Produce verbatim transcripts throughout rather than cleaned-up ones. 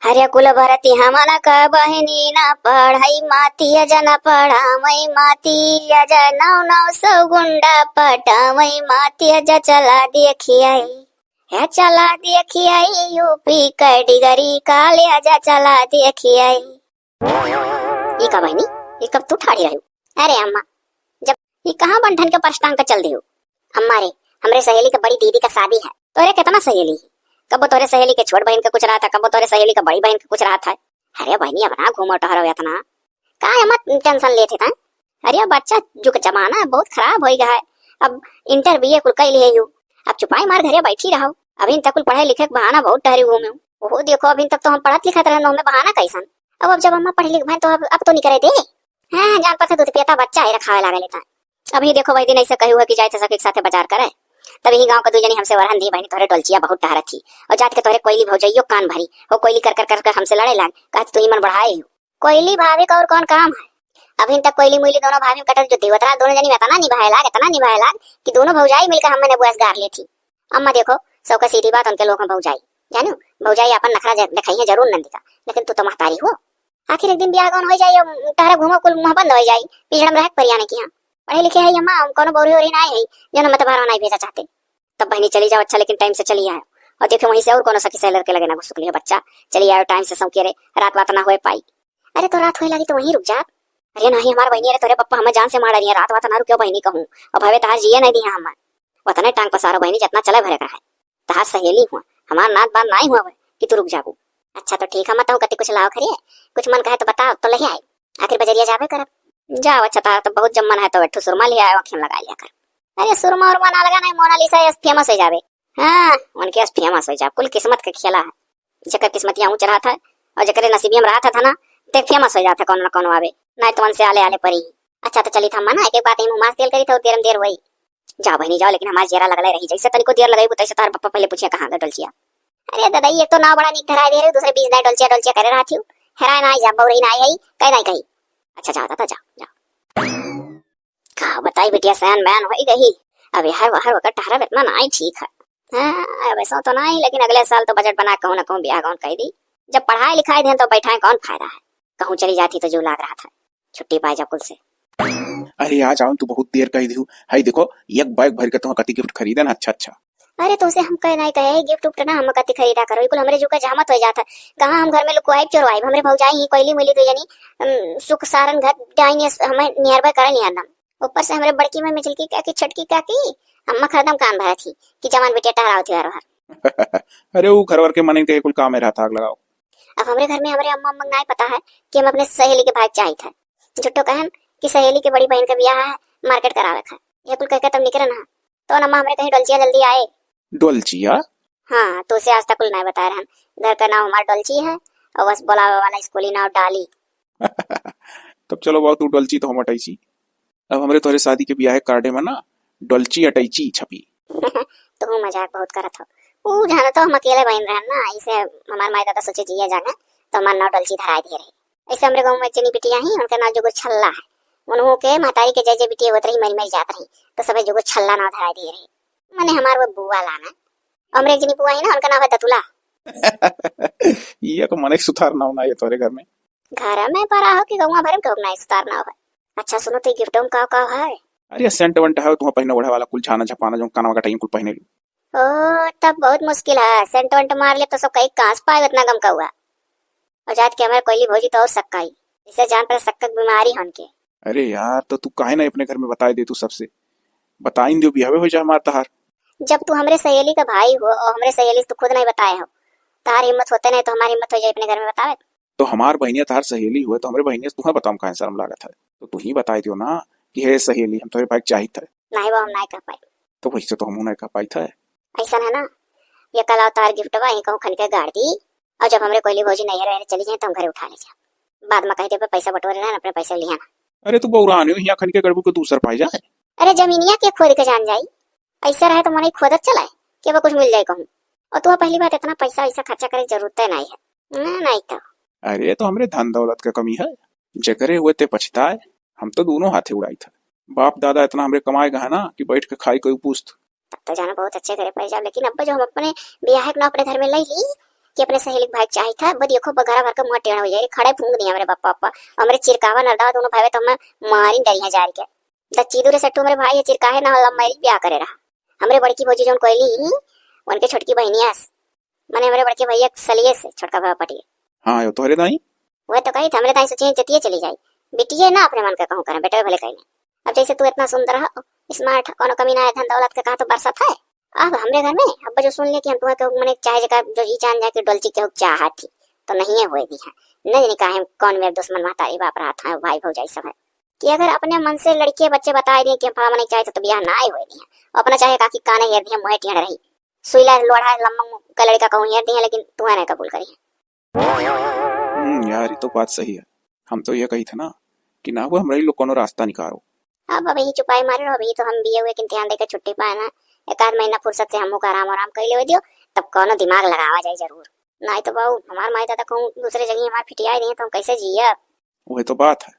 अरे कुल भरती हमन क बहिनी ना पढ़ई माती अजा ना पढ़ावई माती अजा नौ नौ सौ गुंडा पटावई माती अजा चला देखियाई। हे चला देखियाई यूपी कैटेगरी काले अजा चला देखियाई। ई का बहिनी, ई कब तू ठाड़ी रही? अरे अम्मा, जब ई कहाँ बंठन के परस्टांग का चल दियो? अम्मा रे, हमरे सहेली के बड़ी दीदी का शादी है। तोरे कितना सहेली है? कबो तोरे सहेली के छोट बहिन के कुछ रहा था, कबो तोरे सहेली के बड़ी बहिन के कुछ रहा था। अरे बहिनी, अब ना घूमो टहरो इतना। का अम्मा टेंशन लेत है ता? अरे बच्चा, जुग जमाना बहुत खराब होई गया है। अब इंटर बीए कुल कई लिए यू, अब चुपाई मार घरे बैठी रहो। अभी तक कुल पढ़े लिखे के बहाना बहुत टहरी घूमे। ओहो देखो, अभी तक तो हम पढ़त लिखत रहे, हमें बहाना कैसन? अब, अब जब अम्मा पढ़े लिख भए तो अब, अब तो निकरे दे। हाँ, हाँ, जान पर से दूध पियता बच्चा है, रखावे लागे लेता। अभी देखो, वही दिन ऐसे कही हुआ कि जाए थे सखी के साथे बाजार करे, तब यही गाँव के दू जनी हमसे वरहन दी, "बहिनी, तोहरे डोलचिया बहुत टहरत थी, और जात के तोहरे कोयली भौजइयो कान भरी, वो कोयली कर कर कर कर हमसे लड़े लाग, कहत तू ही मन बढ़ाए हो।" कोयली भाभी का और कौन काम है? अभी तक कोयली मुयली दोनों भाभी में कटल जो देवत रहा, दोनों जनी में इतना निभाए लाग, इतना निभाए लाग कि दोनों भौजाई मिलकर हमने बुआस गार ली थी। अम्मा देखो, सबका सीधी बात उनके लोग में भौजाई, जानू, भौजाई अपन नखरा दे-, दिखाई है जरूर नंदी का, लेकिन तू तो महतारी हो। आखिर एक दिन बियाह गौन हो जाई, अब टहरा घूमो कुल मुँह बंद हो जाई, पिछड़ा में रह के परियाने की। हाँ, पढ़े लिखे है अम्मा, हम कोनो बौरी ओरी ना आई है, जो हम तबारो नहीं भेजा चाहते। तब बहिनी चली जाओ, अच्छा, लेकिन टाइम से चली आयो। और देखो वहीं से और कोनो सखी सहेलर के लगे ना घुसुक लियो बच्चा, चली आयो टाइम से सौके रे, रात बात ना होए पाई। अरे तो रात होए लगी तो वहीं रुक जा। अरे नहीं हमार बहिनी, अरे तोरे पप्पा हमें जान से मार रही है, रात बात ना रुकियो बहिनी कहूँ, अब हवे तहार जिए नहीं दिया हमें। वतने टांग पसारो बहिनी, जितना चले भरे का है। तहार सहेली हुआ, हमार नात बात नाई हुआ कि तू रुक जाबू। अच्छा तो ठीक है, मैं तहूँ कति कुछ लाओ खरिए, कुछ मन कहे तो बताओ तो ले आई। आखिर बजरिया जाबे करब। जाओ, अच्छा, तारा तो बहुत जब मन है तो एक ठो सुरमा ले आयो, आँखें में लगा लिया कर। अरे सुरमा उरमा ना लगा, नहीं मोनालिसा यस फेमस हो जाबे। हाँ, उनके यस फेमस हो जाब, कुल किस्मत का खेला है। जेकर किस्मतिया ऊंच रहत है और जेकरे नसीबिया में रहत है ना, ते फेमस हो जात है कौनो ना कौनो आवे, नहीं तो उनसे आले आले परी। अच्छा तो चली था मना, एक एक बात ही मुँह मास देल करी था, देर में देर हुई। जाओ बहिनी जाओ, लेकिन हमार जेरा लगले रही, जैसे तनिको देर लगेबू तैसे तोहर पप्पा पहले पूछे कहाँ गए डोलचिया। अरे दादा, ये तो नाव बड़ा निक धराए दे रहे, दूसरे बीस दाई डोलचिया डोलचिया करे रहा थी, हेराए ना आई जा, बौरई ना आई, कह दाई कही। अच्छा जाओ दादा, जाओ, जाओ। का बताई बिटिया, सयान बयान होई गई, अब यार बाहर वकर टहरब इतना ना आई ठीक है। हाँ, अब ऐसा तो ना आई, लेकिन अगले साल तो बजट बना कहूँ ना कहूँ बियाह गौन कह दी। जब पढ़ाई लिखाई दें तो बैठाए कौन फायदा है, कहूँ चली जाती तो जो लाग रहा था, छुट्टी पाए जा कुल से। अरे आ जाओ, तू बहुत देर कह दिहू। हाय देखो, एक बैग भर के तुम कति गिफ्ट खरीदे ना, अच्छा अच्छा। अरे तुमसे हम कह नहीं कहे गिफ्ट उफ्ट ना हम कति खरीदा करो, कुल हमरे जुका जहमत हो जाता। कहाँ हम घर में लुकवाइब चोरवाइब, हमरे भौजाई ही कोयली मिली दो जनी, अम, सुख सारन घर डाइन ये हमें नियर बाय करन ही हरदम। ऊपर से हमरे बड़की में मिचलकी काकी, छोटकी काकी, अम्मा खरदम कान भरत ही कि जवान बिटिया टहरावत ही हर हर। अरे वो घरवर के मनइन के कुल काम में रहता आग लगाओ। अब हमरे घर में हमरे अम्मा अम्मा नाई पता है कि हम अपने सहेली के भाई चाहित है। झुट्टो कहन कि सहेली के बड़ी बहन के बियाह है, मार्केट करावे का है। ये कुल कह के तब निकरे ना। तो अम्मा हमरे कहीं डोलचिया जल्दी आए। डोलचिया? हाँ, तो उसे आज तक कुल नहीं बताए रहन। घर का नाम हमारा डोलची है और बस बोलावे वाला स्कूली नाम डाली। तब चलो बाबू, तू डोलची तो हम अटैची। अब हमरे तोहरे शादी के बियाह कार्डे में ना डोलची अटैची छपी। तू मजाक बहुत करत हो। ऊ जानो तो हम अकेले बहन रहन ना, इसे हमार माई दादा सोचे जिया जागे, तो हमार नाव डोलची धराए दिए रहे। ऐसे हमरे गाँव में एक जनी बिटिया ही, उनका नाव जुगुर छल्ला है। उन्हों के महतारी के जय जय बिटिया होत रही, मरी मरी जात रही, तो सभे जुगुर छल्ला नाव धराए दिए रहे। मने हमार वो बुआ लाना। हमरे एक जनी बुआ ही ना, उनका नाव है दतुला। ये को मने सुधार नाव ना ये तोरे घर में। घर में परा हो कि गौवा भर में केहू के नाई सुधार नाव है। अच्छा सुनो, तो ये गिफ्ट में का का है? अरे सेंट वेंट है, तुम्हें पहने ओढ़े वाला कुल झाना झपाना जो कानवा का टाइम कुल पहने लू। ओ, तब बहुत मुश्किल है, सेंट वेंट मार ले तो सब कहीं कांस पाए इतना गम का हुआ। और जात के हमारे कोयली भौजी तो और सक्का ही, इसे जान पर सक्का की बीमारी होन के। अरे यार, तो तू काहे ना अपने घर में बताए दे तू सबसे, बताइन दियो बिहावे हो जा हमार तहार। जब तू हमरे सहेली का भाई हो और हमरे सहेली से तू खुद नहीं बताए हो, तहार हिम्मत होते नहीं तो हमारी हिम्मत हो जाए अपने घर में बतावे। तो हमार बहनिया तहार सहेली हुए तो हमरे बहनिया से तुहें बताऊं काहे शर्म लागत है, तो तू ही बताई दियो ना कि हे सहेली, हम तोहरे भाई के चाहित है। नहीं वो हम नहीं कह पाई। तो वैसे तो हम नहीं कह पाई था। ऐसा है ना, ये कल अवतार गिफ्ट बा, यहीं कहूँ खन के गाड़ दी, और जब हमरे कोयली भौजी नैहर वैहर चली जाए तो हम घरे उठा ले जा, बाद में कह देबे पैसा बटोरे रहन, अपने पैसे लिया ना। अरे तू बौरान हो, यहाँ खन के गड़बू के दूसर पाई जाए। अरे जमीनिया के खोद के जान जाई, ऐसा रहे तो मने खोदत चलाए कि अब कुछ मिल जाए कहूँ। और तू पहली बात इतना पैसा वैसा खर्चा करे के जरूरत नहीं है। ना, नहीं तो। अरे तो हमरे धन दौलत का कमी है, जकरे हुए ते पछताए, हम तो दोनों हाथे उड़ाई था। बाप दादा इतना हमरे कमाए गए ना कि बैठ के खाई कोई पुस्त। तब तो जानो बहुत अच्छे घरे पड़ जाओ, लेकिन अब जो हम अपने बियाह के ना अपने घर में ले ली, कि अपने सहेली के भाई के चाहित है, बस देखो, ब-, घरा भर के मुँह टेढ़ा होइ जाए, खड़े फूँक दिए हमरे बप्पा, बप्पा। हमरे चिरकावा नरदा दोनों भाई तो हमें मारिन डरिया जारिके। द चीदू रे सट्टू हमरे भाई है, चिरकाहे ना love marriage ब्याह करे रहा। हमरे बड़की भौजी जौन कोइली ही, उनके छोटकी बहिनिया से, मने हमरे बड़के भैया के सलिए से छोटका भाई पटिए। हाँ, यो तोहरे दाई? वह तो कही था, हमरे दाई सोचिए जतिये चली जाई। बिटिये ना अपने मन का कहूँ करें, बेटवे भले कहीं नहीं। अब जैसे तू इतना सुंदर हो, smart, कोनो कमी ना है, धन दौलत के कहाँ तो बरसत है। अब हमरे घर में अब जो सुन ले कि हम तुम्हें कहूँ, मने चाहे जेका जो जी जान जाए कि डोलची केहू चाहत थी, तो नहीं है होए दी है। नहीं, नहीं काहे कौन मेरे दुश्मन महतारी बाप रहत है, भाई भौजाई सब है। कि अगर अपने मन से लड़के बच्चे बताए दिए कि हम फलाना नहीं चाहे तो, तो ब्याह ना आए होए दी है। अपना चाहे काकी काने हेर दिए, मुँहे टेढ़ रही। सुईला लोढ़ा लम्बा मुँह का लड़का कहूँ हेर दिए, लेकिन तुम्हें नहीं कबूल करी है। हम्म, यार, ये तो बात सही है। हम तो ये कही थे ना कि ना वो हमरा लोग कोनो रास्ता निकारो। अब, अब यही चुपाई मारे रहो, अभी तो हम बीए हुए के इम्तिहान देके छुट्टी पाए ना, एक आध महीना फुर्सत से हमहू का आराम, आराम कर लेवे दियो, तब कोनो दिमाग लगावा जाए जरूर। नहीं तो बाबू, हमार माई दादा कहूँ दूसरे जगह हमार फिटिया दिए, तो हम कैसे जियब? वही तो बात है।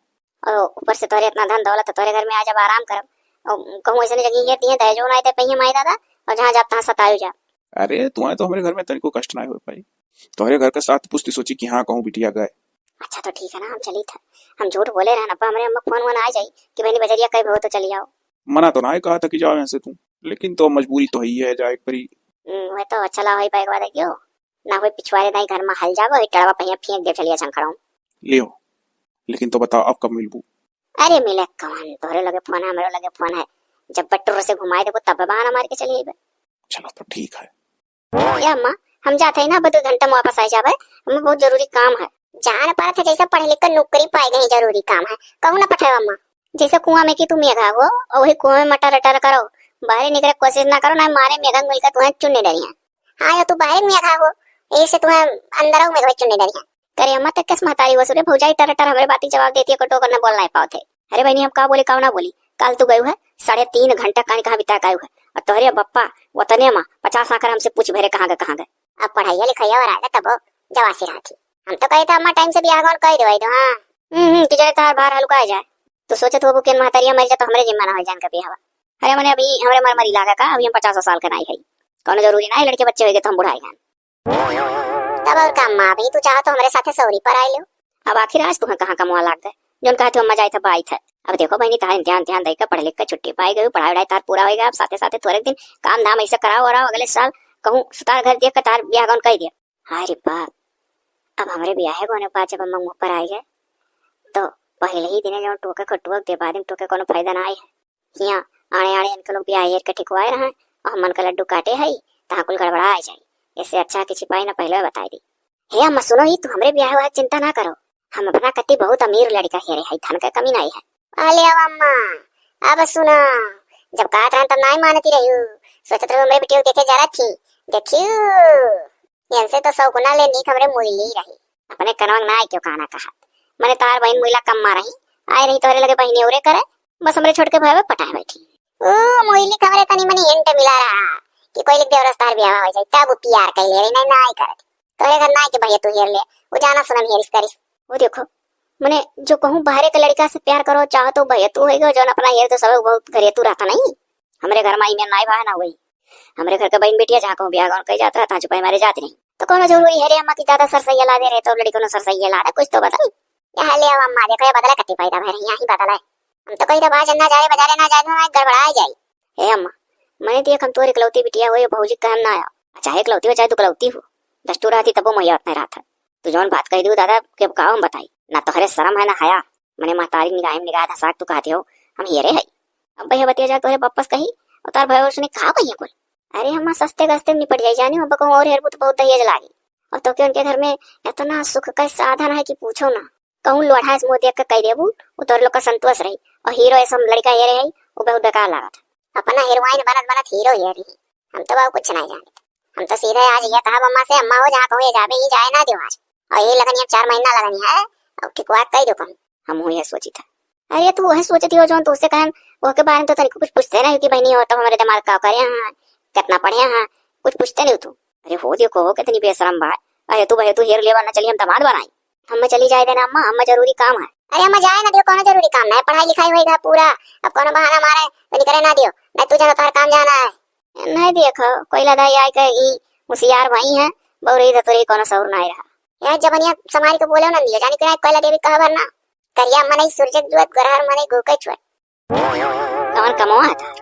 और ऊपर से तोहरे इतना धन दौलत है, तोहरे घर में आ जब आराम करब, और कहूँ ऐसे जगह ये दिए दहेजो ना दे पाइए माई दादा, और जहाँ जाब तहाँ सतायो जाब। अरे, तुम्हारे तो हमरे घर में तनिको कष्ट ना हो पाई। तोहरे घर का साथ पुश्त सोची कि हाँ, कहूँ बिटिया गए। अच्छा, तो ठीक है ना, हम चली था। हम झूठ बोले रहन, अब्बा हमरे अम्मा फोन वोन आ जाई कि बहनी बजरिया कहीं हो तो चली आओ। मना तो ना ही कहा था कि जाओ यहाँ से तू, लेकिन तो मजबूरी तो ही है, जाए परी। हम्म, वह तो अच्छा ला होई पाए के बाद है क्यों? ना होई पिछवारे दाई घर में हल जाबो, ही टड़वा पहिया फेंक दे चलिया झंखड़ों। लियो, लेकिन तो बताओ अब कब मिलबू? अरे मिले कौन, तोहरे लगे फोन है, हमरे लगे फोन है। जब बटुर से घुमाए देबो तब बहाना मार के चली अइबे। चलो तो ठीक है। ए अम्मा, हम जात हई ना, अब दो घंटा में वापस आ जाबे, हमें बहुत जरूरी काम है। जान पारत है जैसे पढ़ लिख कर नौकरी पाए गई, जरूरी काम है, कहूँ ना पठाओ अम्मा। जैसे कुआं में कि तू मेघा हो और वही कुआं में मटर अटर करो, बाहर निकले कोशिश ना करो, ना मारे मेघा मिलकर तुम्हें चुन्नी डरी है। हाँ, यो तू बाहर मेघा हो, ऐसे तुम्हें अंदर मेघा चुन्नी डरी है। करे अम्मा, तक कस महतारी वसुरे भौजाई टर टर हमरे बाती जवाब देती है, कटो करना बोल नहीं पाओ थे। अरे बहनी, हम का बोली, का ना बोली? काल तू गयू है, साढ़े तीन घंटा कान कहाँ बिता के आयु है, और तोहरे बप्पा वतने मा पचास आकर हमसे पूछ भरे कहाँ गए, कहाँ गए। अब पढ़ाइया लिखाइया और आगे तब जवासी रहा थी। हम तो कहे था अम्मा टाइम से बियाह गौन कह दो, दो, हाँ। हम्म, हम्म, कि जरे तार भार हल्का आ जाए। तो सोचत हो बुकेन महतारिया मर जा तो हमरे जिम्मा ना हो जान का बियाह। अरे मने अभी हमरे मर मरी लागा का, अभी हम पचास साल के नाई है, कौनो जरूरी ना है लड़के बच्चे होइगे तो हम बुढ़ाई हैं। तब और का अम्मा, अभी तू चाहो तो हमरे साथे सौरी पर आए लो। अब आखिर आज तुहें कहाँ कमवा लाग गए, जोन कहत हो अम्मा जाइत है, बाइत है। अब देखो बहनी, तार ध्यान, ध्यान देकर पढ़ लिख कर छुट्टी पाई गई, पढ़ाई वढ़ाई तार पूरा होइगा। अब साथे साथे थोड़े दिन काम धाम ऐसा कराओ और आओ, अगले साल कहूँ सुतार घर देख कर तार ब्याह गौन कह दिया। हाय रे बाप, अब हमरे ब्याह है गौन के बाद जब अम्मा मुँह पर आई है, तो पहले ही दिने जो टोके को टोक दे, बाद में टोके कोनो फायदा ना आए है। हियाँ आड़े आड़े इनके लोग ब्याह हेर के ठिकवाए रहे, और हमन का लड्डू काटे है, तहाँ कुल गड़बड़ा आ जाए। इससे अच्छा कि छिपाई ना, पहले बताई दी। हे अम्मा सुनो ही, तू हमरे ब्याह वाह चिंता ना करो, हम अपना कति बहुत अमीर लड़का हेरे है, धन का कमी नहीं है। अले अब अम्मा, अब सुनो, जब कहत रहन तब नहीं मानती रही, सोचत रहू हमरे बेटियों देखे जा रहा थी, देखियो, इनसे तो सौ गुना ले नीक हमरे मुरली रही। अपने कनवा ना आए क्यों कहना कहत, मने तार बहन मुइला कम मारही, आए रही तोहरे लगे बहिनी उरे करे, बस हमरे छोटके भाई पटाए बैठी। ओ मोइली खबरे तनी मनी हिंट मिला रहा कि कोई लिख देवरस तार ब्याह हो जाए, तब वो प्यार कर ले रही, नहीं ना आई करत। तोरे घर ना आके भैया तू हेर ले, वो जाना सुनम हेरिस करिस। वो देखो, मने जो कहूँ बाहरे के लड़का से प्यार करो चाहो तो भैया तू होइगो, जौन अपना हेर तो सब बहुत घरे तू रहता नहीं। हमरे घर में इमे नाई बा ना वही। हमरे घर के बहन बेटिया जहाँ कहूँ ब्याह गौन कही जात रहा, तहाँ चुपाई मारे जात नहीं। तो कोनो जरूरी है रे अम्मा कि ज्यादा सरसैया ला दे रहे, तो लड़की कोनो सरसैया ला दे, कुछ तो बताई। यह ले अब अम्मा, देखो, ये बदला कति पैदा भय रही, यही बदला है। हम तो कही था बाहर ना जा रे, बाजारे ना जाए, ना गड़बड़ा जाए। हे अम्मा, मने देख, हम तोर इकलौती बिटिया हो, ये भौजी कहम ना आया। चाहे इकलौती हो, चाहे दुकलौती हो, दस्तूर रहती तबो मैया उतना रहत है। तू जौन बात कह दियो दादा, के का हम बताई? ना तोहरे शर्म है, ना हया। मने महतारी निगाह में निगाह धसा के तू कहती हो, हम हेरे है। अब भैया बतिया जाए तोहरे वापस कही, और तार भाई उसने कहा कहिए कुल। अरे अम्मा, सस्ते गस्ते में निपट जाई जानी, अब कहूँ और हेरबू तो बहुत दहेज लागी। और तो के उनके घर में इतना सुख का साधन है कि पूछो ना। कहूँ लोढ़ा से मुँह देख के कह देबू, वो तोर लोग का संतोष रही। और हीरो ऐसा लड़का हेरे है, वो बहुत बेकार लागत है। अपना हीरोइन बनत बनत हीरो हेर रही। हम तो बाबू कुछ नहीं जानते। हम तो सीधे आज ये कहा अम्मा से, अम्मा हो जहाँ कहूँ ये जाबे ही जाए ना दियो आज। और ये लगन ये चार महीना लगन है, और ठिकवा कह दो कहूँ। हम ये सोची था। अरे तू वह सोचती हो जौन तुझसे कहन, वह के बारे में तो तनिको कुछ पूछते नहीं कि बहनी हो तब हमारे दिमाग का करे हैं, कितना पढ़े हैं, कुछ पूछते नहीं तू। अरे हो दियो कहो कितनी बेशरम बात। अरे तू बहे तू हेर लेवा ना चली हम दामाद बनाई। हम चली जाए देना अम्मा, हम जरूरी काम है। अरे अम्मा जाए ना दियो, कोनो जरूरी काम ना है, पढ़ाई लिखाई होएगा पूरा। अब कोनो बहाना मारे तो निकले ना दियो, नहीं तू जानो तार काम जाना है। नहीं देखो, कोई लदाई आए के ई होशियार भाई है, बउरई धतुरई कउनो सहूर नाहीं रहा। यार जबनिया समारी के बोलेउ नंदिया, जानी कि नाहीं कोयला देवी कहा भर ना। करिया मनई सूरज के जुअत, गोरहर मनई गू के छुअत। कवन कमवा है तार?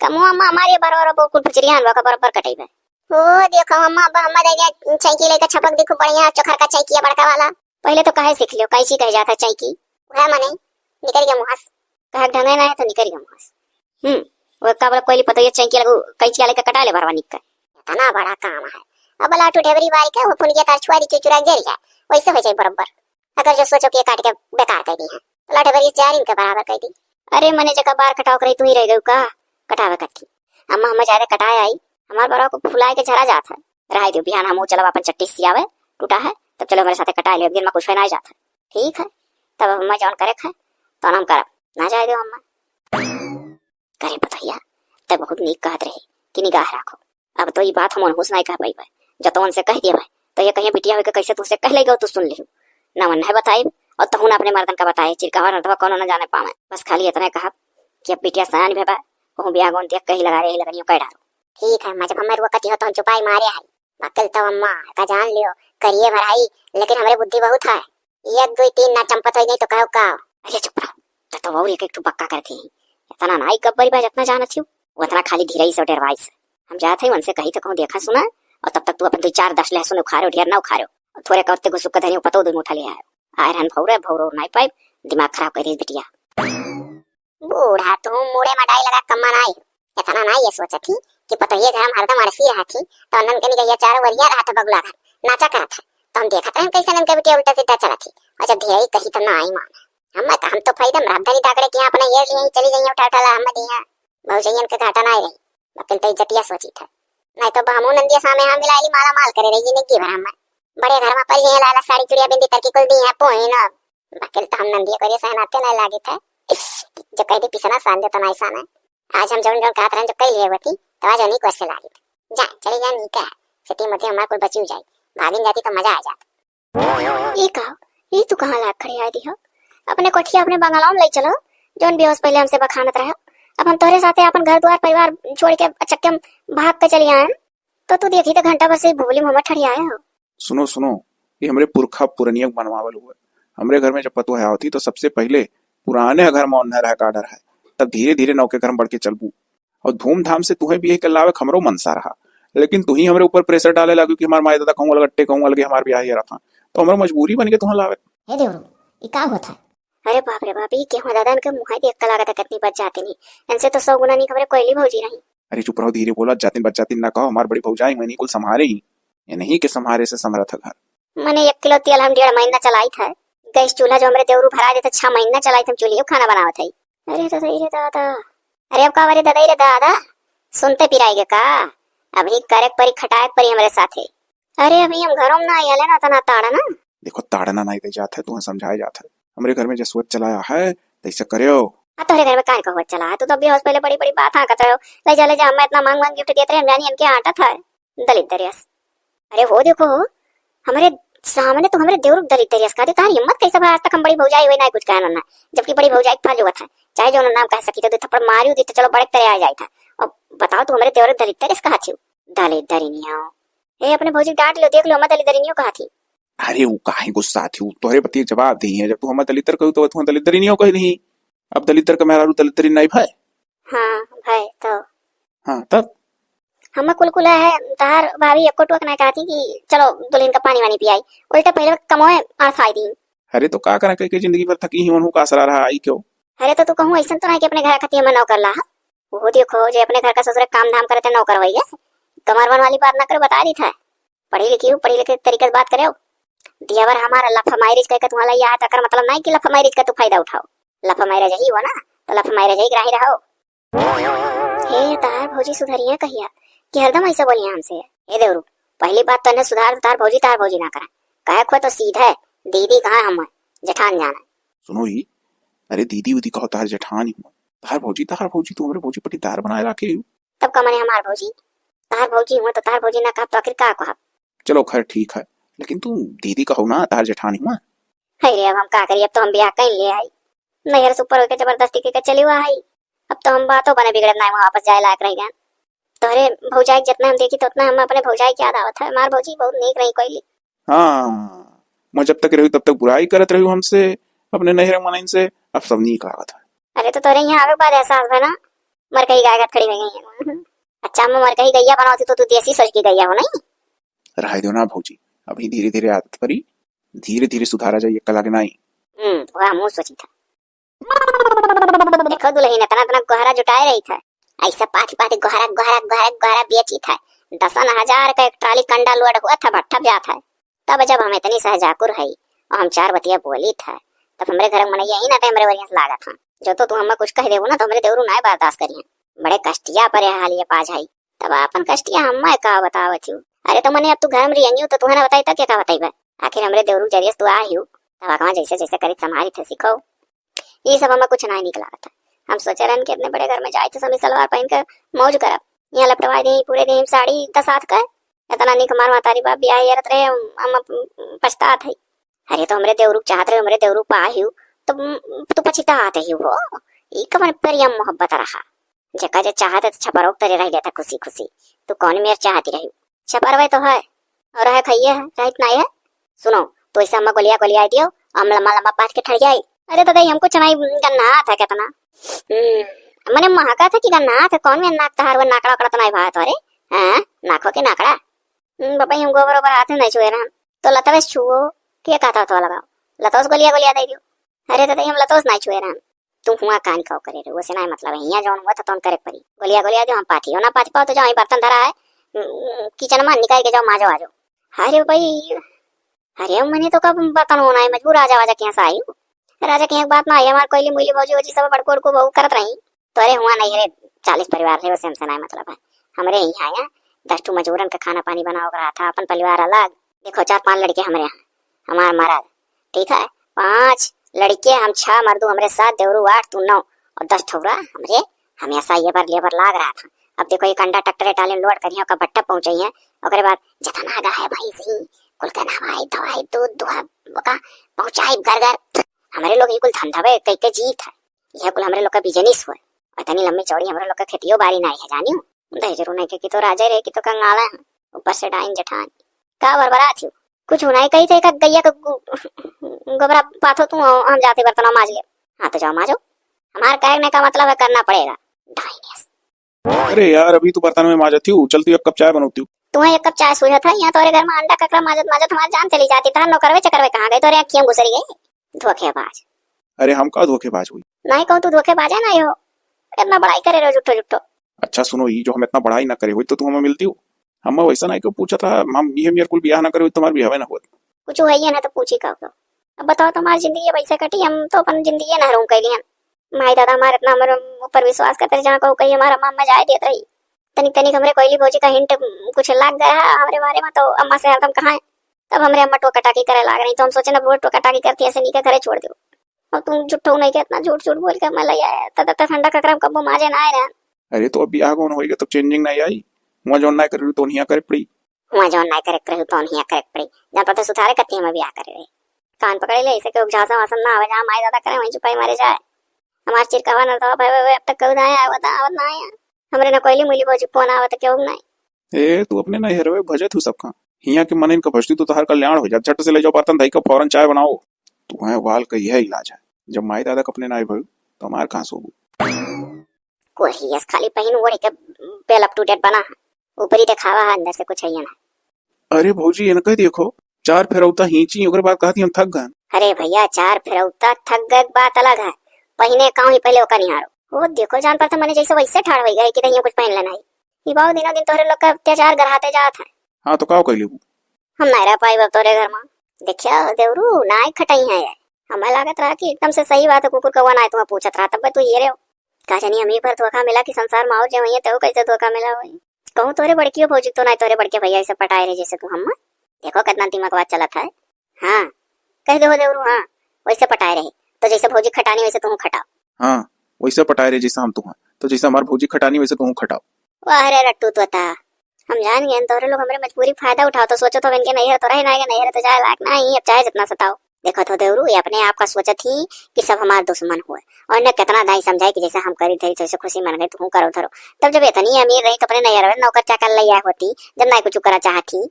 कमवा अम्मा हमारे बरोबर अब कुल फुचरियान बा, बरोबर कटइबे। ओ देखो अम्मा, अब हम्मा दे दे चैकी लेके छपक देखो, बढ़िया चोखर का चैकिया बड़का वाला। पहिले तो कहे सीख लियो, कैंची कहे जात है चैकी? वह मने निकल गया मुँह से। कहे के ढंगे ना है तो निकल गया मुँह से। हम्म, वो का बोला कोयली पतोहिया चैकी लगू, कैंची लेके कटा ले भरवा निक के। इतना बड़ा काम है। अब लाटू ढेबरी बारी के वो फुन गया तार छुआ दी चुचुरा जर जाए, वैसे हो जाए बरोबर। अगर जो सोचो कि ये काट के बेकार कर दी है, तो लाटू ढेबरी चार इनके बराबर कर दी। अरे मने जगह बार कटाव करे तू ही रह गयू का? कटावे कथी? अम्मा हमें ज्यादा कटाए आई, हमार बरवा को फुलाए के झरा जात है। रहाई दियो, बिहान हम चलब अपन चट्टी सियावे, टूटा है, तब चलो हमारे साथे कटाए ले, अब दिन में कुछ ना जात है। ठीक है, तब अब हमें जौन करे है, तो हम करब, ना जाए दो अम्मा। करे पतोहिया, ते बहुत नीक कहत रहे कि निगाह राखो। अब तो ई बात हम उनहू से नाहीं कह पइबे। जब तो उनसे कह देबे, तो ये कहिए बिटिया होके कैसे तुझसे कह लेगो, तू सुन लिहू। ना उन्हें बताइब और तहू ना अपने मर्दन का बताए, चिरकावा नरदवा कौनो न जाने पावे। बस खाली इतने कहब कि अब बिटिया सयान भेबा, कहूँ बियाह गोन देख कहीं लगा रही लगनियों कह डारो। ठीक है, मैं जब हमें रुआ कती हो तो हम चुपाई मारे आई। बाकिल तो अम्मा का जान लियो, करिए भराई, लेकिन हमरे बुद्धि बहुत है। एक, दुई, तीन ना चंपत होई नहीं तो कहो का? अरे चुप रहो, तो, तो और एक, एक ठो बक्का करती हैं। इतना ना ही गब्बरी बा जितना जानत हूँ, वो इतना खाली धीरई से डेरवाई से। हम जात है उनसे कही तो कहूँ देखा सुना, और तब तक तू अपन दो चार दस लहसुन उखाड़ो, ढेर ना उखाड़ो, और थोड़े का उत्ते घुसुक के धरी पतो दो मुठा ले आयो। आए रहन भौरे, भौरो नाई पाइब, दिमाग खराब कर दी बिटिया। बूढ़ा तू मूड़े में डाई लगा कम्मा नाई। इतना ना ये सोचत थी कि पतोहिए घर में हरदम अड़सी रहा थी, तो अनन के निगहिया चारों वरिया रहा था बगुला घर, नाचा करत है। तो हम देखत रहन कैसे अनन के बिटिया उल्टा सीधा चलत थी, और जब ढेर कही तो ना आई मान। हम तो, हम तो फायदा में रामधनी दाकड़े के यहाँ अपने येर लिए ही चली जाइए उठा उठा ला हम दिया। भौजैयन के घाटा ना रही, बकिल तो इज्जतिया सोची था। नहीं तो बहमू नंदिया सामे यहाँ मिलाइली माला माल करे रही जिंदगी भर हम। बड़े घर में पड़ गए लाला साड़ी चुड़िया बिंदी तरकी कुल दी है पोइन। बकिल तो हम नंदिया करिए सहनाते नहीं लागित है। जो कह दी पिसना सान दे तो नहीं सान है। आज हम जौन जौन कहत रहन जो कह लिए होती, तो आज उन्हीं को ऐसे लागित। जा, चली जा नीका है। सिटी मते हमार कुल बची जाई। भागिन जाती तो मजा आ जात। ई का? ई तू कहाँ लाग खड़े आए दी हो? अपने कोठिया अपने बंगलाओं में ले चलो, जौन बेहोश पहले हमसे बखानत रहे। अब हम तोहरे साथे अपन घर द्वार परिवार छोड़ के अचक्के में भाग के चली आए। तो तू देखी तो घंटा भर से भूली मुँह में ठड़ियाए हो। सुनो, सुनो, ये हमरे पुरखा पुरनिया के बनवावल हुआ। हमरे घर में जब पतोह आवती तो सबसे पहले पुराने घर में ओन्हर रहे का डर है, तब धीरे धीरे नौके घर में बढ़ के चलबू। और धूमधाम से तुहें बियाह के लावे के हमरो मनसा रहा, लेकिन तुही हमरे ऊपर pressure डाले लागू कि हमार माई दादा कहूँ अलग अट्टे कहूँ अलगे हमार बियाह ये रखा, तो हमरो मजबूरी बन के तुहें लावे। हे देवरू, ई का होत है? अरे बाप रे बाप, ई केहू दादा इनके मुँह देख के लागत है कितनी बच जाती नहीं। इनसे तो सौ गुना नहीं खबरे कोयली भौजी रही। अरे चुप रहो, धीरे बोला, जातिन बच जातिन ना कहो, हमार बड़ी भौजाई हुई नहीं कुल संभारे ही, ये नहीं के संभारे से समरथ है घर। मने एक किलो तेल हम डेढ़ महीना चलाइत है। गैस चूल्हा जो हमरे देवरू भरा देते, छह महीना चलाइत हम चूल्हे खाना बनावत है। अरे दादा, अरे दादा। अरे अब का, अरे दादा, अरे दादा। सुनते पिराएगे का? अभी करे के परी, खटाए के परी हमरे साथे। अरे अभी हम घरों में ना आइले ना, तना ताड़ना। देखो ताड़ना नहीं दे जात है, तुम्हें समझाए जात है। हमरे घर में जसवत चलाया है, तैसे करो। आ तोहरे घर में काहे कहवत चला है? तू तो बेहोश पहले बड़ी बड़ी बात हाँ करत रहो। ले जा, ले जा, हमें इतना मांग मांग gift देते रहे, हम जानी इनके आटत है। दलित दरियस। अरे हो देखो हो, हमरे सामने तू हमरे देवरू दलित दरियस कहा दे, तारी हिम्मत कैसे भा? आज तक हम बड़ी भौजाई हुई ना कुछ कहना ना, जबकि बड़ी भौजाई के फल हुआ था, चाहे जो नाम कह सकी तो दो थप्पड़ मारियो दी तो चलो बड़े तरह आ जाए था। और बताओ तू हमरे देवरू दलित दरियस कहा थी? दलित दरिनियो। ए अपने भौजी के डांट लो, देख लो, हम दलित दरिनियो कहा थी। अरे वो काहे गुस्सा थी, वो तोहरे पति जवाब दी है, जब तू हम दलित दर कहू तो तू दलित दरिनियो कह दी। अब दलिद्दर का मेहरारू दलिद्दरी नहीं भाई? हाँ भाई, तो हाँ, तब? हम कुल कुल है, तहार भाभी एको टोक ना कहती कि चलो दुल्हन का पानी वानी पियाई, उल्टा पहले कमोए अड़साई दी। अरे तो का करा, कह के जिंदगी भर थकी ही, उन्हों का आसरा रहा आई क्यों? अरे तो तू कहूँ ऐसा तो ना कि अपने घर खाती हम नौकर ला। वो देखो, जे अपने घर का ससुर काम धाम करे ते नौकर होई गए। कमरवन वाली बात ना करे, बता दी था। पढ़ी लिखी हो, पढ़ी लिखे तरीके से बात करे हो। दियावर हमारा लफा मारिज कह के तुम्हारा यहाँ तकर मतलब नहीं कि लफा मारिज का तू फायदा उठाओ। लफा मारिज ही हो ना, तो लफा मारिज ही ग्राही रहो। हे, तहार भौजी सुधरिया कहिया कि हरदम ऐसा बोलिया हमसे? ए देवरू, पहली बात तो इन्हें सुधार, तार भौजी, तार भौजी ना करा। कहे खो तो सीधे दीदी कहा हम जेठान जाना। सुनो ही, अरे दीदी उदी कहो, तार जेठान ही हुआ। तार भौजी, तार भौजी, तू हमरे भौजी पटीदार बनाए लाके यू। तब का मने हमार भौजी? तार भौजी हुआ तो तार भौजी ना कहब तो आखिर का कहब? चलो खैर ठीक है, लेकिन तू दीदी कहो ना, तार जेठान ही हुआ। है रे, अब हम का करी, अब तो हम ब्याह कहीं ले आई, नैहर से ऊपर होके जबरदस्ती के, के चली हुआ है। अब तो हम बातों बने बिगड़त ना, वहाँ वापस जाए लायक रह गए। तोहरे भौजाई के जितना हम देखी, तो उतना हम अपने भौजाई के याद आवत है। हमार भौजी बहुत नीक रही कोइली। हाँ, मैं जब तक रही, तब तक बुराई करत रही हमसे, अपने नैहर मनइन से, अब सब नीक लागत है। अरे, तो तोहरे यहाँ आवे के बाद एहसास भा ना, मरकही गाय घाट खड़ी होइ गई है। अच्छा, हम मरकही गैया बनावती, तो तू देसी सोच के गैया हो, नहीं? रहे दो ना भौजी, अभी धीरे-धीरे आदत परी, धीरे-धीरे सुधारा जाई, एक लागे नाई। हम्म, वह हमहू सोची था। देखो दुलहिन, इतना, इतना गोहरा जुटाए रही था, ऐसा पाथी, पाथी गोहरा, गोहरा, गोहरा, गोहरा बेची था। दसन हजार का एक ट्राली कंडा लोड हुआ था, भट्ठा जात है। तब जब हम इतनी सहजाकुर हई और हम चार बतिया बोली था, तब हमरे घर में मनई यही ना थे, हमरे वरियस लागत हाँ। जो तो तू हमें कुछ कह देबू ना, तो हमरे देवरू नाय बर्दाश्त करिहैं। बड़े कष्टिया परे हालिया पाज हई। तब आपन कष्टिया हम्मा का बतावत हूँ। अरे तो मने अब तू घर में रियंगी हो तो तुहे ना बताई तब के का बताई बे? आखिर हमरे देवरू जरिए से तू आ ही हो। तब अगवा जैसे जैसे करी संभारी थे सीखो। ये सब हमें कुछ ना नीक लागत है। हम सोचे रहन कि इतने बड़े घर में जाए तो समी सलवार पहन के मौज करब। यहाँ लपटवा दे पूरे दिन साड़ी दस हाथ का। इतना नीक हमार मातारी बाप बियाह यारत रहे, हम, हम अब पछतात है। अरे तो हमरे देवरू चाहत रहे, हमरे देवरू पा ही हो, तो तू पछतात ही हो। ई कवन प्रेम मोहब्बत रहा? जेका जे चाहत है तो छपरवा के तरे रह लेता खुशी खुशी। तू कौन मेर चाहती रही? छपरवा तो है, और है खइये है, रहित नहीं है। सुनो, तो ऐसे हमें गोलिया गोलिया दियो, हम लम्बा लम्बा पाथ के ठड़ जाई। अरे दादा, हमको चनाई गन्ना था कितना। हम्म, मने महका था कि गन्ना था, कौन में नाक तहार वो नाकड़ा वाकड़ा तो नहीं भात रे? हाँ, नाखो के नाकड़ा। हम्म, बाबा, हम गोबर ओबर हाथ नहीं छुए रहन। तो लतवे से छुओ, के कहता तो लगाओ। लतोस गोलिया गोलिया दे दियो। अरे दादा, हम लतोस नहीं छुए रहन। तू हुआ कान खाओ करे रे, वैसे नहीं मतलब है। हियाँ जौन हुआ था तौन करे परी। गोलिया गोलिया दियो, हम पाथी हो ना पाथी पाओ तो जाओ, ये बर्तन धरा है, हम्म, किचन में निकाल के जाओ, माजो आजो। अरे भाई, अरे मने तो कब बर्तन होना है, मजबूर आजा वाजा कैसा आई हूँ। राजा के एक बात ना है, हमार कोयली मुइली भौजी वौजी सब बड़को उड़को बहू करत रही। तोरे हुआ नहीं रे, चालीस परिवार रहे, वैसे हमसे नहीं मतलब है। हमरे यहाँ आया, दस ठो मजूरन का खाना पानी बनाओ रहा था, अपन परिवार अलग। देखो, चार पांच लड़के हमरे यहाँ, हमार मरद, ठीक है, पांच लड़के, हम छह मर्दू, हमरे सात देवरू, आठ तू नौ, और दस ठौरा हमरे हमेशा ये पर लेबर लाग रहा था। अब देखो, ये कंडा ट्रैक्टर टाली लोड करिए, ओकर भट्टा पहुँचाई है, ओकरे बाद जितना गा है भाई सही, कुल के नवाई धवाई दूध दुहा ओका पहुँचाई घर घर। हमरे लोग ही कुल धंधा बे कई के जीत है। यह कुल हमरे लोग का बिजनेस हुए। इतनी लंबी चौड़ी हमरे लोग का खेतियो बारी नाई है, जानियो। दहेजरू नहीं के कि तो राजा रहे कि तो कंगाला है, ऊपर से डाइन जेठान। का बरबरा थी? कुछ नहीं कही थे, का गैया का गु-, गोबरा पाथो तू, हम जाते बर्तन माज ले। हाँ तो जाओ माजो। हमार कहने का मतलब है करना पड़ेगा। डाइन है। अरे यार, अभी तो बर्तन में माजत थी, चल तू एक कप चाय बनौती हूँ। तुम्हें एक कप चाय सूझत है, यहाँ तोरे घर में अंडा ककरा माजत माजत हमार जान चली जाती। तार नौकरवे चकरवे कहाँ गए, तोरे अखियाँ गुजरी गई। धोखेबाज। अरे हम का धोखेबाज हुई? नहीं कहूँ तू धोखेबाज है ना यो, इतना बड़ाई करे रहो झूठो झूठो। अच्छा सुनो, ई जो हम इतना बड़ाई ना करे हुई तो तू हमें मिलती हो? हम वैसा नहीं क्यों पूछा था, हम ये मेरे कुल ब्याह ना करे हुई तो हमार ब्याह ना होत। कुछ है ये ना तो पूछी का हो। अब बताओ तुम्हारी जिंदगी अब ऐसे कटी, हम तो अपन जिंदगी ना हरूम कैली हम। माई दादा हमारे इतना हमारे ऊपर विश्वास करते रहे, जहाँ कहू कहीं हमारा अम्मा, अम्मा जाए देत रही। तनिक तनिक हमरे कोयली भौजी का हिंट कुछ लाग गया है हमरे बारे में, तो अम्मा से हरदम कहाँ है। तब हमरे अम्मा टोका टाकी करे लाग रही, तो हम सोचे ना वो टोका टाकी करती, ऐसे नहीं के घरे छोड़ दो। और तुम झूठो नहीं के इतना झूठ झूठ बोल के मैं ले आया, तब तक ठंडा ककरा कब्बो माजे ना आए रहे। अरे तो अब ब्याह कौन होएगा, तब चेंजिंग नहीं आई। वहाँ जौन ना करे तो हियाँ करे पड़ी। हुआ जौन नाय करे के रही, तौन हियाँ करे के पड़ी। जहाँ पता सुधारे कत्ती हमें ब्याह करे रही। कान पकड़े ले, ऐसे केहू झांसा वासन ना आवे, जहाँ माई दादा करे, वहीं चुपाई मारे जाए। हमार चिरकावा नरदवा भवे, अब तक केहू ना आया, आवत, आवत ना आया। हमरे न कोयली मुइली भौजी फोन आवत, केहू नहीं। ए, तू अपने नैहरवे भजत हूँ सबका। हियाँ के मनइन का भजती तो तोहार कल्याण हो जात। झट से ले जाओ बर्तन धई का, फौरन चाय बनाओ। तुम्हें वाल का यह इलाज है। जब माई दादा का अपने नाई भयू, तो हमार कहाँ सोबू? कोरियस खाली पहिन ओढ़ के well up to date बना है। ऊपरी दिखावा है, अंदर से कुछ है ही ना। अरे भौजी, इनका देखो, चार फेरौता हींची, ओकरे बाद कहती हम थक गए। अरे भैया, चार फेरौता थक गए के बात अलग है, पहिने काऊ ही पहले ओका निहारो। वो देखो जान पर तो मने जैसे वैसे ठाड़ हो गए कि नहीं कुछ पहन लेना है। ये बाबू दिनों दिन तोहरे लोग का अत्याचार गढ़ाते जात है। हाँ तो का कर लेबू? हम नहीं रह पाई अब तोरे घर में। देखियो देवरू, नाय खटाई है ये। हमें लागत रहा कि एकदम से सही बात है, कुकुर कौआ नाय तुम्हें पूछत रहा, तब तू ये रे। का जानी हमी पर धोखा मिला कि संसार में और जे होइए, तेहू कैसे धोखा मिला होई। कहूँ तोरे बड़कियो भौजी तो नाय, तोरे बड़के भैया ऐसे पटाए रहे जैसे तू हम। देखो कितना दिमाग बात चलत है। हाँ, कह दे हो देवरू, हाँ, वैसे पटाए रहे। तो जैसे भौजी खटानी वैसे तू खटाओ। हाँ, वैसे पटाए रहे जैसे हम तू, तो जैसे हमार भौजी खटानी वैसे तू खटाओ। वाह रे रट्टू तोता, हम जान गए तोरे लोग हमरे मजबूरी फायदा उठाओ, तो सोचो तो इनके नहीं है तो रहे ना, नहीं है तो जाए लायक नहीं, अब चाहे जितना सताओ। देखत हो देवरू, ये अपने आप का सोचत ही कि सब हमार दुश्मन हुए। और इन्हें कितना दाई समझाए कि जैसे हम करी धरी, जैसे खुशी मन गई, तू करो धरो। तब जब इतनी अमीर रही, तो अपने नैहर में नौकर चाकर ले आए होती, जब ना कुछ करा चाहत ही।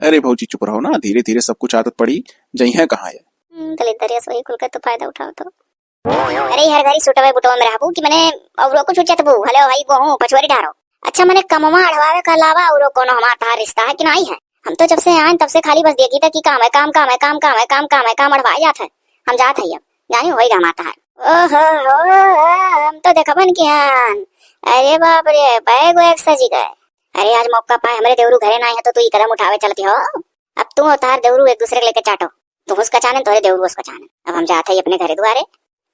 अरे भौजी, चुप रहो ना, धीरे धीरे सब कुछ आदत पड़ी, जइहें कहाँ है। हम्म, दलिद्दर यस वही कुल के तो फायदा उठाओ तो। अरे, हर घड़ी सुटवे बुटवे में रहबू कि मने औरो कुछ उचतबू? हले भाई, गोहूं पछुआरी ढारो। अच्छा, मने कमवा अढ़वावे के अलावा औरो कोनो हमार तहार रिश्ता है कि नाई है? हम तो जब से आए तब से खाली बस देखी था कि काम है, काम, काम है, काम, काम है, काम, काम है, काम अढ़वाए जात है। हम जात है अब, जानी होई गा हमार तहार। ओहो हो, हम तो देखबन कि हन। अरे बाप रे, बैग वैग सजी गए। अरे, आज मौका पाए, हमरे देवरू घरे नाई है तो तू ई कदम उठावे चलती हो। अब तू और तहार देवरू एक दूसरे के लेके चाटो। तू उसका चाने, तोरे देवरू उसका चाने। अब हम जात है अपने घरे दुआरे,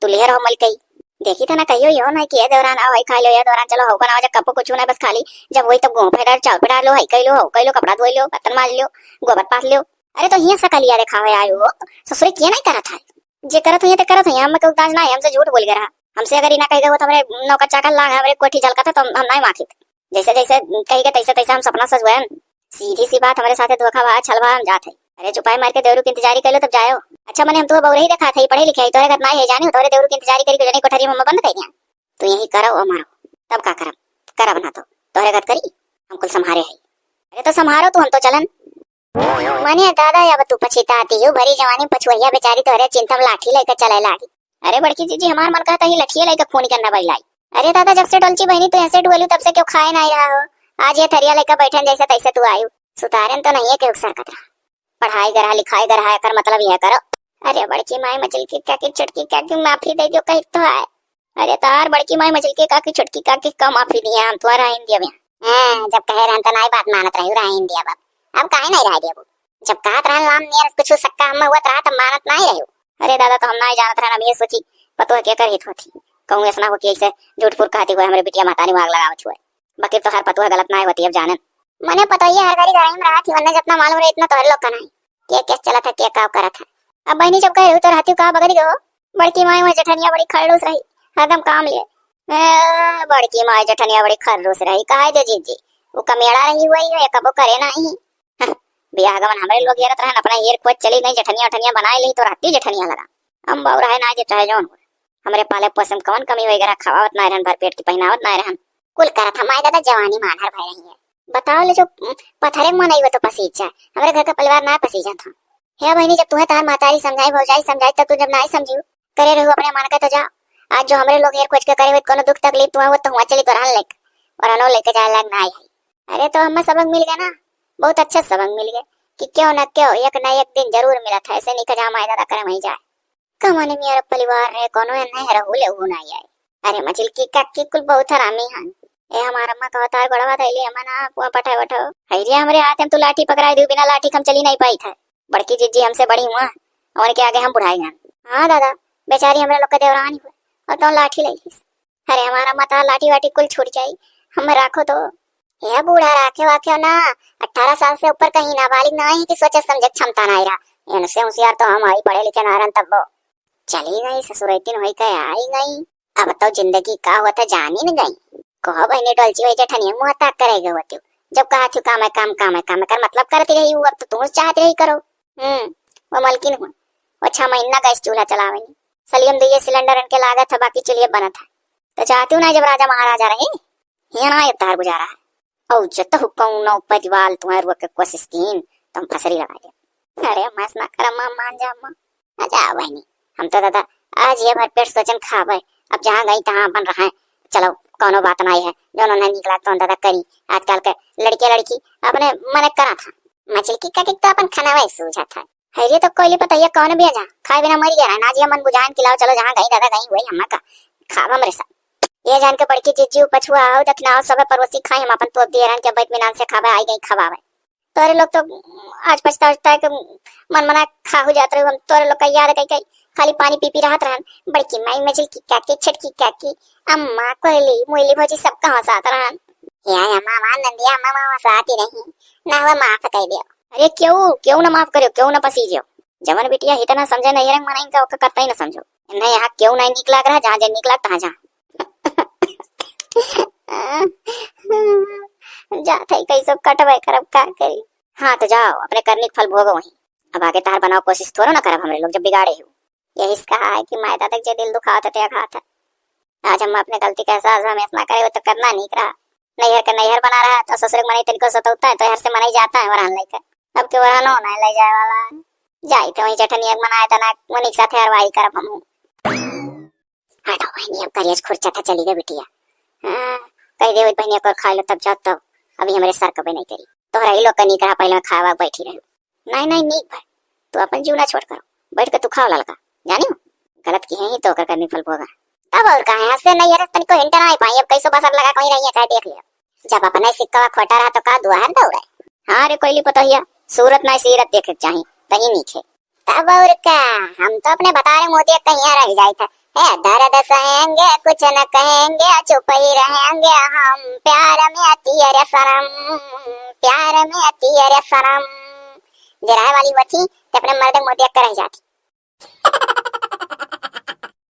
तू लिहे रहो मलकई। देखी था ना, कहियो यो ना कि ये देवरान आओ, हई खा लो, ये देवरान चलो, हऊ बनाओ, जब कपो कुछ ना, बस खाली जब वही तब गोहूं फेर डाल, चाउर फेर डाल लो, हई कई लो, हऊ कई लो, कपड़ा धोई लो, बर्तन माज लो, गोबर पाथ लो। अरे तो हियां सकलिया देखावे आयो हो, ससुरे किए नहीं करत है? जे करत हुई ते करत हुई, हम के उदास ना है, हमसे झूठ बोल गए रहा। हमसे अगर इना कह गए हो तो हमरे नौकर चाकर लाग है, हमरे कोठी झलकत है तो हम, हम नहीं माखित। जैसे जैसे कही गए तैसे तैसे हम सपना सजवाए। सीधी सी बात, हमरे साथे धोखा बा, छल बा, हम जात है। अरे चुपाई मार के देवरू की इंतजारी कर लो तब जायो। अच्छा मने हम तो बउरही देखात है, पढ़े लिखे है, तोरे घर नाई है जानी, तोरे देवरू की इंतजारी करी के जनी कोठरी में बंद कर दिया। तू यही करो और मारो, तब का करब? करब ना तो तोहरे घर करी, हम कुल संभारे है। अरे तो संभारो तू, हम तो चलन। मने दादा, अब तू पछिताती हो, भरी जवानी पछुआइया बेचारी तोहरे चिंता में लाठी लेके चले लागी। अरे बड़की जीजी, हमार मन कहता ही लठिए लेके खून करना बैलाई। अरे दादा, जब से डोलची बहनी तू ऐसे डुअलू तब से क्यों खाए नहीं रहा हो। आज ये थरिया लेकर बैठन जैसे तैसे तू आयु। सुतारन तो नहीं है केहू सरकत रहा। पढ़ाई गरहा, लिखाई गरहा, एकर मतलब यह करो। अरे बड़की माई मझिलकी काकी, छोटकी काकी, माफी दे दियो, कही तो है। अरे तार बड़की माई मझिलकी काकी, छोटकी काकी का माफी दिया, हम तुम्हारा आइन दिया बया। हाँ, जब कहे रहन त नाई बात मानत रही, रहा आइन दिया बाप। अब काहे नहीं रह दिया वो? जब कहत रहन लाम नियर कुछ सक्का हम हुआ रहा, तब मानत नहीं रही। अरे दादा, तो हम नहीं जानत रहन, हम ये सोची, पतोह के कर हित होती। कहूँ ऐसा ना हो कि ऐसे झूठ फूट कहती हुए हमरे बिटिया महतारी में आग लगावत हुए। बाकी तो हर पतोह गलत नहीं होती, अब जानन। मने पतोहिया हर घड़ी घर में रहत ही, वरना जितना मालूम रहे इतना तोहरे लोग का नहीं। के केस चलत है, के का करत है। अब बहनी जब कह रही तो रहती का बगड़ी गो। बड़की माई वह जेठनिया बड़ी खड़ूस रही, हरदम काम लिए। ए, बड़की माई जेठनिया बड़ी खड़ूस रही, कहा दे जीजी, वो कमेड़ा रही हुई है, कबो करे नहीं। हं, बियाह गवन हमरे लोग हेरत रहन, अपना हेर खोज चली गई, जेठनिया उठनिया बनाए ली तो रहती जेठनिया लगा। हम बाऊ रहे ना जे चाहे जौन हो, हमरे पाले पोसे में कवन कमी होई गरा, खवावत ना रहन, भर पेट की पहनावत ना रहन। कुल करत हमारे दादा जवानी मानहर भय रही है। बताओ ले जो, उम, पथरे में मनई हो तो पसीज जाए, हमरे घर का परिवार ना पसीजा था। हे बहनी, जब तुम्हें तार महतारी समझाई, भौजाई समझाई, तब तू जब ना समझियो, करे रहू अपने मन का तो जाओ। आज जो हमरे लोग हेर खोज के करे हुए कोनो दुख तकलीफ तुम्हें वो तो हुआ चली तो रहन लेके, और अनो लेके जाए लाग ना आई है। अरे तो हमें सबक मिल गया ना, बहुत अच्छा सबक मिल गया कि क्यों ना क्यों एक ना एक दिन जरूर मिला था, ऐसे नहीं खजा हमारे दादा करे वहीं जाए। कमन मेरा परिवार रहे, कोनो नहीं रहू ले वो ना आए। अरे मझिलकी काकी कुल बहुत हरामी हन। ए हमार अम्मा कहत है, गोड़वा धइले अम्मा ना, पुआ पठाए बैठो। है रे, हमरे हाथ में तू लाठी पकड़ाए दू, बिना लाठी के हम चली नहीं पाई था। बड़की जीजी हमसे बड़ी हुआ, उनके आगे हम बुढ़ाई हन। हाँ दादा, बेचारी हमरा लोग के देवरानी हुआ, और तो लाठी ले लीस। अरे हमार अम्मा, तार लाठी वाठी कुल छूट जाई, हम राखो तो। यह बूढ़ा राखे वाखे ना, अठारह साल से ऊपर कहीं नाबालिग ना है कि सोचे समझे क्षमता ना रहा। इनसे होशियार तो हम आई, पढ़े लिखे ना रहन तब वो। चली गई ससुरैतिन होई के आई गई। अब तो जिंदगी का होत है जानी न गई। कहो बहनी डोलची होई जेठनिया मुँह ताक करे गए होती। जब कहा थी काम है काम, काम है काम है कर, मतलब करती रही वो, अब तो तुम चाहती रही करो। हम्म, वो मलकिन हुआ, वो छह महीना गैस चूल्हा चलावेंगे। सलियम दुइये सिलेंडर इनके लागत है, बाकी चूल्हे बनत है। तो चाहती हूँ ना जब राजा महाराजा रहे, हिया ना ये तार गुजारा है। औ जतहु कौनो परिवार तुम्हारे रुआ के कोशिश कीन, तो हम फसरी लगा दे। अरे मस ना कर अम्मा, मान जा अम्मा। अच्छा बहनी, हम तो दादा आज ये भर पेट सोचन खावे, अब जहाँ गई तहाँ अपन रहे। चलो, कौनो बात नहीं है, जो उन्हें नीक लागत उन दादा करी। आजकल के लड़के लड़की अपने मन करा था, मछली की काटी तो अपन खाना वही सूझा था। है रे तो कोयली पतैया कौन भी जा, खाए बिना मर गया ना, आज ये मन बुझान कि लाओ चलो जहाँ गई दादा गई वही हम का खाब हमरे साथ। ये जान के बड़की जीजी पछुआ आओ दखिनाओ सब परोसी खाई, हम अपन तोप दिए रहन के बैत मिनान से खावे आई गई खवावे। तोरे लोग तो आज पछताए के मन मना खा हो जात रहे, हम तोरे लोग का याद कई कई खाली पानी पी पी रहत रहन। बड़की माई मझिलकी काकी छोटकी काकी अम्मा कोयली मोयली भौजी सब कहाँ साथ रहन। या अम्मा मान नंदिया अम्मा मामा साथ ही नहीं ना हुआ माफ कर दियो। अरे क्यों क्यों ना माफ करियो, क्यों ना पसीजियो? जवन बिटिया इतना समझे नहीं रंग मनाइन का ओका करता ही ना समझो। इन्हें यहाँ क्यों नहीं निक लाग रहा, जहाँ जे निक लाग तहाँ जा। जात है कैसो कटबे करब का करी। हाँ तो जाओ अपने करनी के फल भोगो वहीं। अब आगे तहार बनाओ कोशिश थोड़ो ना करब हमरे लोग, जब बिगाड़े हो। यही से कहा है कि माय दादा के जे दिल दुखावत है, ते अघात है। आज हम अपने गलती का एहसास हमेश ना करे, वो तो करना नीक रहा। नैहर के नैहर बना रहा, तो ससुर के मनई तनिको सतौता है, तो हर से मनई जाता है वरहन लेकर। अब के वरहनो नहीं ले जाए वाला है। जाई तो वहीं चटनिया के मनाए तना, वनिक साथे हरवाई करब हमहू। हटाओ बहनी, अब करियस खुरचा था, चली गई बिटिया। हाँ, कह दे बहनी, एक और खा लो तब जाओ, तब अभी हमरे सर कबे नहीं करी। तोहरा ही लोग का नीक रहा, पहले में खावा बैठी रही। नहीं, नहीं, नीक भाई, तू अपन जीवना छोट करो, बैठ के तू खाओ ललका, जानी हो? गलत की है ही तो ओकर करनी फल भोगा। तब और का है, हंसे नहीं है रे, तनिको हिंटा नहीं पाई, अब कैसो बसर लगा कहीं रही है, चाहे देख लिया। जब अपने सिक्का खोटा रहा तो का दुआर दौड़े? हाँ रे कोयली पतोहिया, सूरत नहीं सीरत देखे के चाही, तही नीक है। तब और का, हम तो अपने बतारे मुँह देख कहीं रह जाए था। ए दर्द सहेंगे, कुछ न कहेंगे, चुप ही रहेंगे हम, प्यार में अति अरे सनम, प्यार में अति अरे सनम। जे रहे वाली वो थी, ते अपने मर्द मुँह देख के रह जाती।